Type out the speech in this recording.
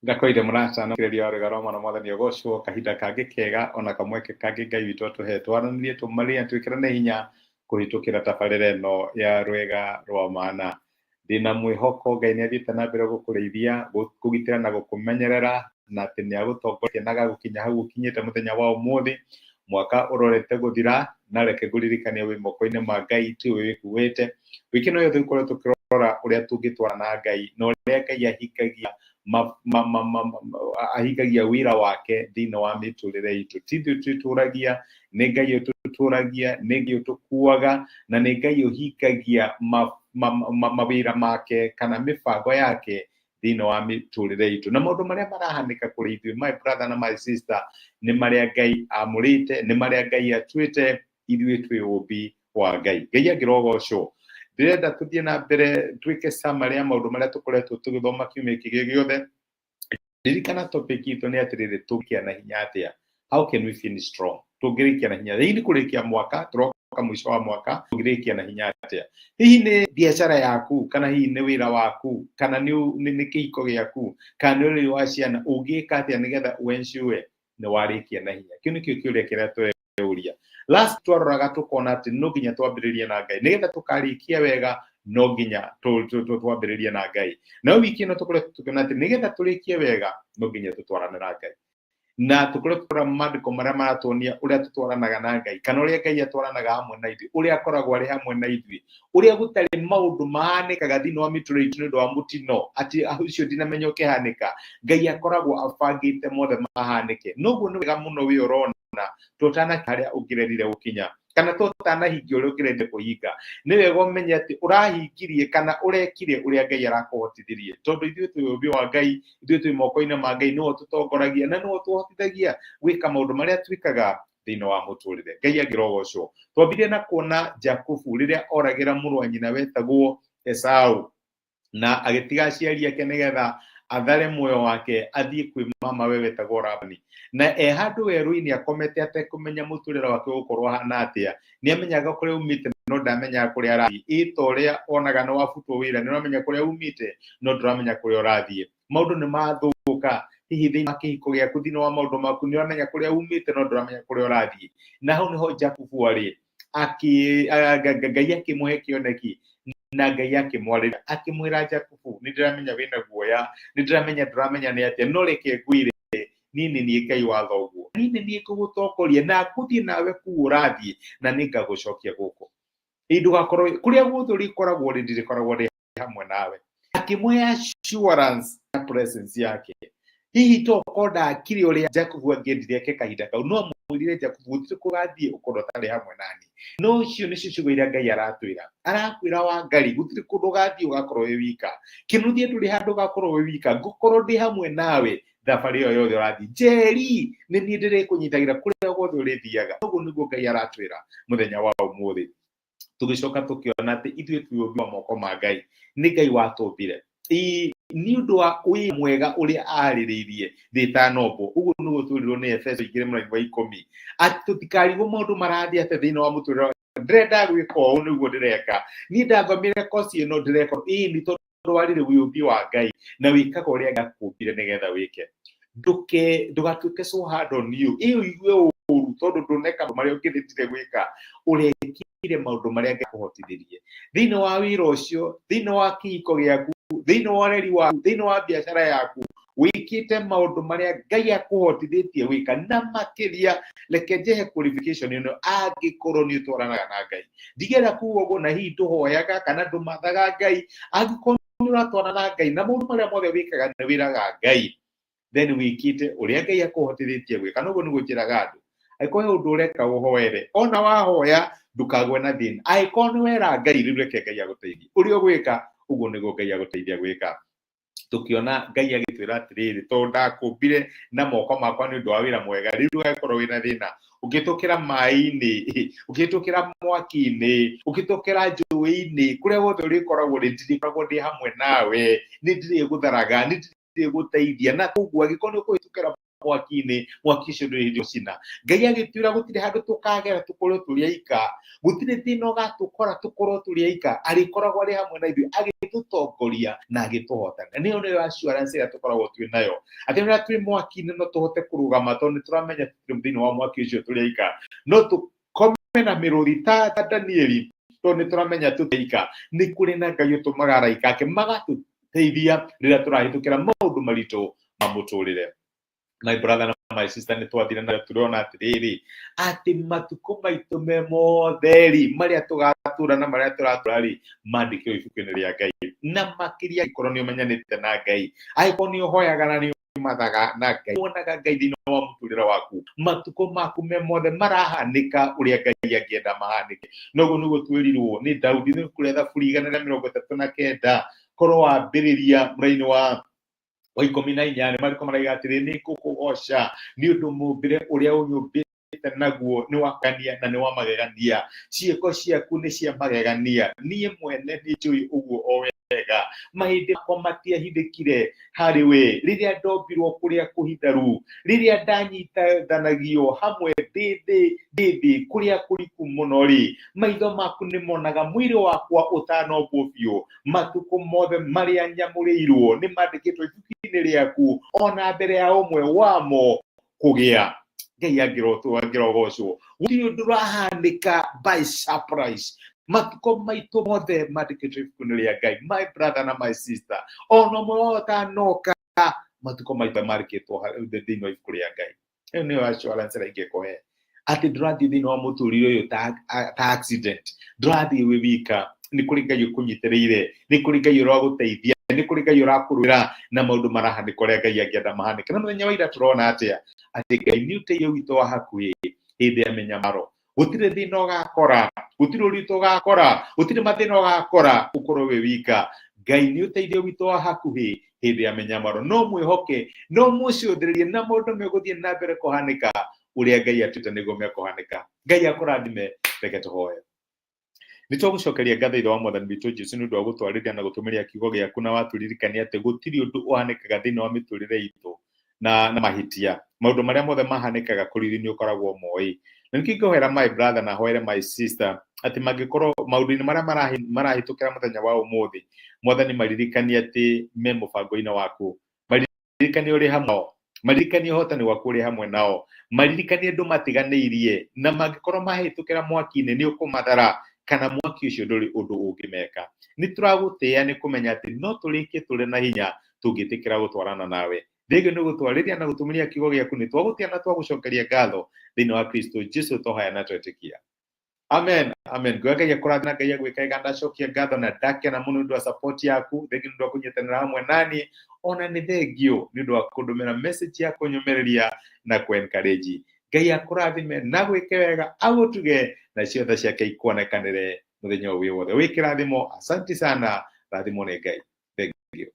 Ndakoire mũrata na kĩrĩria wa rwĩga rwa mwana mwathani ogocwo kahinda kangĩ kega ona kamweke kangĩ Ngai witũ atũhe twaranĩrie tũmarie twĩkĩrane hinya kũhĩtũkĩra tabarĩra ĩno ya rwĩga rwa mana. Ndĩna mwĩhoko Ngai nĩ athiĩte na mbere gũkũrĩithia, gũkũgitĩra na gũkũmenyerera na atĩ nĩ agũtongoretie na agagũkinya hau ũkinyĩte mũthenya wa ũmũthĩ. Mwaka ũrorete gũthira na reke ngũririkanie wĩ moko-inĩ ma Ngai tiwe wĩkuĩte. Wiki ĩno yothe tũkoretwo tũkĩrora ũrĩa tũngĩtwarana na Ngai na ũrĩa Ngai ahingagia ahingagia wĩra wake thĩinĩ wa mĩtũrĩre itũ. Ti ithuĩ twĩtũragia, nĩ Ngai ũtũtũragia, nĩ Ngai ũtũkuaga, na nĩ Ngai ũhingagia mawĩra make kana mĩbango yake thĩinĩ wa mĩtũrĩre itũ. Na maũndũ marĩa marahanĩka kũrĩ ithuĩ, my brother na my sister, nĩ marĩa Ngai amũrĩte, nĩ marĩa Ngai atuĩte, ithuĩ twĩ ũmbi wa Ngai. Ngai angĩrogocwo. Ndĩrenda tũthiĩ na mbere twĩke summary ya maũndũ marĩa tũkoretwo tũgĩthoma kiumia gĩkĩ gĩothe. Ririkana topic itũ nĩ atĩrĩrĩ, tũngĩrĩkia na hinya atĩa? How can we finish strong? Tũngĩrĩkia na hinya. Hihi nĩ kũrĩkia mwaka, tũroka mũico wa mwaka, tũngĩrĩkia na hinya atĩa? Hihi nĩ biacara yaku, kana hihi nĩ wĩra waku, kana nĩ kĩhiko gĩaku, kana nĩ ũreri wa ciana, ũngĩka atĩa nĩgetha ũ-ensure nĩ warĩkia na hinya? Kĩu nĩkĩo kĩũria kĩrĩa tũreyũria. Last twaroraga tũkona atĩ no nginya twambĩrĩrie na Ngai nĩgetha tũkarĩkia wega, no nginya twambĩrĩrie na Ngai. Nayo wiki ĩno tũkoretwo tũkĩona atĩ nĩgetha tũrĩkie wega no nginya tũtwarane na Ngai, na tũkoretwo tũkĩrora maandĩko marĩa maratuonia ũrĩa tũtwaranaga na Ngai, kana ũrĩa Ngai atwaranaga hamwe na ithuĩ, ũrĩa akoragwo arĩ hamwe na ithuĩ, ũrĩa gũtarĩ maũndũ mahanĩkaga thĩinĩ wa mĩtũrĩre itũ nĩ ũndũ wa mũtino, atĩ ũcio ndinamenya ũkĩhanĩka. Ngai akoragwo abangĩte mothe mahanĩke. Noguo nĩ wega mũno wĩ ũrona tũtana harĩa ũngĩrerire gũkinya, kana tũtanahingia ũrĩa ũngĩrendire kũhinga, nĩ wega ũmenye atĩ ũrahingirie kana ũrekire ũrĩa Ngai arakũhotithirie, tondũ ithuĩ twĩ ũmbi wa Ngai, ithuĩ twĩ moko-inĩ ma Ngai, nĩwe ũtũtongoragia na nĩwe ũtũhotithagia gwĩka maũndũ marĩa twĩkaga thĩinĩ wa mũtũrĩre. Ngai angĩrogocwo. Twambirie na kuona Jakubu rĩrĩa oragĩra mũrũ wa nyina wetagwo Esau, na agĩtiga aciari ake nĩgetha athare muoyo wake athiĩ kwĩ mama we wetagwo Labani. Na e handũ werũ-inĩ akomete atekũmenya mũtũrĩre wake ũgũkorwo hana atĩa. Nĩ amenyaga kũrĩa umĩte no ndamenyaga kũrĩa arathiĩ. Ĩ ta ũrĩa onaga nĩ wabutwo wĩra, nĩ ũramenya kũrĩa umĩte no ndũramenya kũrĩa ũrathiĩ. Maũndũ nĩ mathũka hihi thĩinĩ wa kĩhiko gĩaku, thĩinĩ wa maũndũ maku, nĩ ũramenya kũrĩa umĩte no ndũramenya kũrĩa ũrathiĩ. Na hau nĩho Jakubu arĩ, Ngai akĩmũhe kĩoneki na Ngai akĩmwarĩria akĩmwĩra, Jakubu, nĩ ndĩramenya wĩna guoya, nĩ ndĩramenya ndũramenya nĩ atĩa, no reke ngwĩre, niĩ nĩ niĩ Ngai wa thoguo, niĩ nĩ niĩ ngũgũtongoria na ngũthiĩ nawe kũu ũrathiĩ na nĩ ngagũcokia gũkũ. Ĩ ndũgakorwo kũrĩa guothe ũrĩkoragwo rĩ, ndirĩkoragwo ndĩ hamwe nawe. Akĩmũhe assurance ya presence yake. Hihi to korwo ndakire ũrĩa Jakubu angĩendire eke kahinda kau, no amwĩrire, Jakubu, gũtirĩ kũgathiĩ ũkorwo ũtarĩ hamwe nani. No icio nĩcio ciugo iria Ngai aratwĩra. Arakwĩra wa Ngai, gũtirĩ kũndũ ũgathiĩ ũgakorwo wĩ wika. Kĩnuthia, ndũrĩ handũ ũgakorwo wĩ wika, ngũkorwo ndĩ hamwe nawe thabarĩ ĩyo yothe ũrathiĩ. Njeri, nĩ niĩ ndĩrĩkũnyitagĩra kũrĩa guothe ũrĩthiaga. Ũguo nĩguo Ngai aratwĩra mũthenya wa ũmũthĩ. Tũgĩcoka tũkĩona atĩ ithuĩ twĩ ũmbi wa moko ma Ngai, nĩ Ngai watũmbire nĩ ũndũ wa wĩra mwega ũrĩa aarĩrĩirie thĩ ĩtanombwo. Ũguo nĩguo twĩrirwo nĩ Efeso 2 mũraini wa 10, atĩ tũtikarigwo maũndũ marathiĩ atĩa thĩinĩ wa mũtũrĩre. Ndĩrenda gwĩka ũũ nĩguo ndĩreka, niĩ ndathomire kosi ĩno ndĩreka ĩĩ, nĩ tondũ wa rĩrĩ wĩ ũmbi wa Ngai na wĩkaga ũrĩa Ngai akũmbire nĩgetha wĩke. Ndũke ndũgatuĩke so hard on you, ĩ ũigue ũru tondũ ndũneka marĩa ũngĩthĩtire gwĩka. Ũrekire maũndũ marĩa Ngai akũhotithirie thĩinĩ wa wĩra ũcio, thĩinĩ wa kĩhiko gĩaku, thĩinĩ wa ũreri waku, thĩinĩ wa biacara yaku. Wĩkĩte maũndũ marĩa Ngai akũhotithĩtie gwĩka. Na makĩria, reke njehe qualification ĩno: angĩkorwo nĩ ũtwaranaga na Ngai. Ndigera kuga ũguo na hihi ndũhoyaga kana ndũmathaga Ngai. Angĩkorwo nĩ ũratwarana na Ngai na maũndũ marĩa mothe wĩkaga nĩ wĩraga Ngai, then wĩkĩte ũrĩa Ngai akũhotithĩtie gwĩka. Noguo nĩguo njĩraga andũ, angĩkorwo he ũndũ ũreka ũhoere, ona wahoya ndũkagwe na thĩna. Angĩkorwo nĩ wera Ngai, rĩu reke Ngai agũteithie ũrĩa ũgwĩka. Ũguo nĩguo Ngai agũteithia gwĩka. Tũkĩona Ngai agĩtwĩra atĩrĩrĩ, tondũ ndakũmbire na moko makwa nĩ ũndũ wa wĩra mwega, rĩu ndũgagĩkorwo wĩna thĩna ũkĩtũkĩra maĩ-inĩ, ũkĩtũkĩra mwaki-inĩ, ũkĩtũkĩra njũĩ-inĩ, kũrĩa guothe ũrĩkoragwo rĩ, ndirĩkoragwo ndĩ hamwe nawe, nĩ ndirĩgũtharaga, nĩ ndirĩgũteithia. Na koguo angĩkorwo nĩ ũkũhĩtũkĩra Mwaki-inĩ, mwaki ũcio ndũrĩ hĩndĩ ũcina. Ngai agĩtwĩra gũtirĩ handũ tũkagera tũkorwo tũrĩ aika, gũtirĩ thĩna ũgatũkora tũkorwo tũrĩ aika, arĩkoragwo arĩ hamwe na ithuĩ agĩtũtongoria na agĩtũhotana. Nĩyo nĩyo assurance ĩrĩa tũkoragwo twĩ nayo, atĩ rĩrĩa twĩ mwaki-inĩ no tũhote kũrũgama, tondũ nĩ tũramenya tũtirĩ thĩinĩ wa mwaki ũcio tũrĩ aika. No tũkome na mĩrũthi ta Danieli, tondũ nĩ tũramenya tũtirĩ aika, nĩ kũrĩ na Ngai ũtũmaga araika ake magatũteithia rĩrĩa tũrahĩtũkĩra maũndũ maritũ ma mũtũrĩre. My brother na my sister, nĩ twathire na tũrona atĩrĩrĩ, atĩ matukũ maitũ me mothe rĩ, marĩa tũgatũra na marĩa tũratũra rĩ, mandĩkĩrwo ibuku-inĩ rĩa Ngai. Na makĩria angĩkorwo nĩ ũmenyanĩte na Ngai, angĩkorwo nĩ ũhoyaga na nĩ ũmathaga na Ngai, wonaga Ngai thĩinĩ wa mũtũrĩre waku, matukũ maku me mothe marahanĩka ũrĩa Ngai angĩenda mahanĩke. Noguo nĩguo twĩrirwo nĩ Daudi nĩ kũrĩa Thaburi 139, korwo wambĩrĩria mũraini wa 14, marĩko maraiga atĩrĩ, nĩ ngũkũgoca nĩ ũndũ mũmbĩre ũrĩa ũnyũmbĩte naguo nĩ wakania na nĩ wa magegania, ciĩko ciaku nĩ cia magegania, niĩ mwene nĩ njũĩ ũguo o wega. Mahĩndĩ makwa matiahithĩkire harĩ we rĩrĩa ndombirwo kũrĩa kũhitharu, rĩrĩa ndanyitithanagio hamwe ndĩ thĩ kũrĩa kũriku mũno rĩ, maitho maku nĩ monaga mwĩrĩ wakwa ũtanombwo biũ. Matukũ mothe marĩa nyamũrĩirwo nĩ mandĩkĩtwo ibuku-inĩ rĩaku, ona mbere ya ũmwe wamo kũgĩa. Ngai angĩrogocwo, gũtirĩ ũndũ ũrahanĩka by surprise. Matukũ maitũ mothe mandĩkĩtwo ibuku-inĩ rĩa Ngai. My brother na my sister, ona ũmwe wao ũtanoka, matukũ maitũ mandĩkĩtwo thĩinĩ wa ibuku rĩa Ngai. Ĩyo nĩyo assurance ĩrĩa ingĩkũhe, atĩ ndũrathiĩ thĩinĩ wa mũtũrĩre ũyũ ta accident, ndũrathiĩ wĩ wika, nĩ kũrĩ Ngai ũkũnyitĩrĩire, nĩ kũrĩ Ngai ũragũteithia, nĩ kũrĩ Ngai ũrakũrũĩra, na maũndũ marahanĩka ũrĩa Ngai angĩenda mahanĩke. Na mũthenya wa ira tũrona atĩa? Atĩ Ngai nĩ ũteithio witũ wa hakuhĩ hĩndĩ ya mĩnyamaro. Gũtirĩ thĩna ũgakora, gũtirĩ ũritũ ũgakora, gũtirĩ mathĩna ũgakora ũkorwo wĩ wika. Ngai nĩ ũteithio witũ wa hakuhĩ hĩndĩ ya mĩnyamaro. No mwĩhoke, no mũcũthĩrĩrie, na maũndũ megũthiĩ na mbere kũhanĩka ũrĩa Ngai atuĩte nĩguo mekũhanĩka. Ngai akũrathime. Reke tũhoe. Nĩ twagũcokeria ngatho, Ithe wa Mwathani witũ Jesu, nĩ ũndũ wa gũtwarĩria na gũtũmĩria kiugo gĩaku, na watũririkania atĩ gũtirĩ ũndũ ũhanĩkaga thĩinĩ wa mĩtũrĩre itũ na mahĩtia. Maũndũ marĩa mothe mahanĩkaga kũrĩ ithuĩ nĩ ũkoragwo moĩ. Na nĩkĩo ingĩhoera my brother na hoere my sister, atĩ mangĩkorwo maũndũ-inĩ marĩa marahĩtũkĩra mũthenya wa ũmũthĩ, Mwathani, maririkanie atĩ me mũbango-inĩ waku, maririkanie ũrĩ hamwe nao, maririkanie ũhotani waku ũrĩ hamwe nao, maririkanie ndũmatiganĩirie, na mangĩkorwo mahĩtũkĩra mwaki-inĩ nĩ ũkũmathara, kana mwaki ũcio ndũrĩ ũndũ ũngĩmeka. Nĩ tũragũtĩĩa nĩ kũmenya atĩ no tũrĩkie tũrĩ na hinya tũngĩtĩkĩra gũtwarana nawe. Thengio nĩ gũtwarĩria na gũtũmĩria kiugo gĩaku. Nĩ twagũtĩa na twagũcokeria ngatho thĩinĩ wa Kristo Jesu, twahoya na twetĩkia, amen, amen. Ngoya Ngai akũrathime na Ngai agwĩka wega. Ndacokia ngatho na ndakena mũno nĩ ũndũ wa support yaku. Thengio nĩ ũndũ wa kũnyitanĩra hamwe naniĩ, ona nĩ thengio nĩ ũndũ wa kũndũmĩra message ya kũnyũmĩrĩria na kũ encourage. Ngai akũrathime na gwĩke wega, agũtuge, na ciothe ciake ikuonekanĩre mũthenya ũyũ wĩ wothe. Wĩ kĩrathimo. Asante sana, rathimwo nĩ Ngai. Thengio.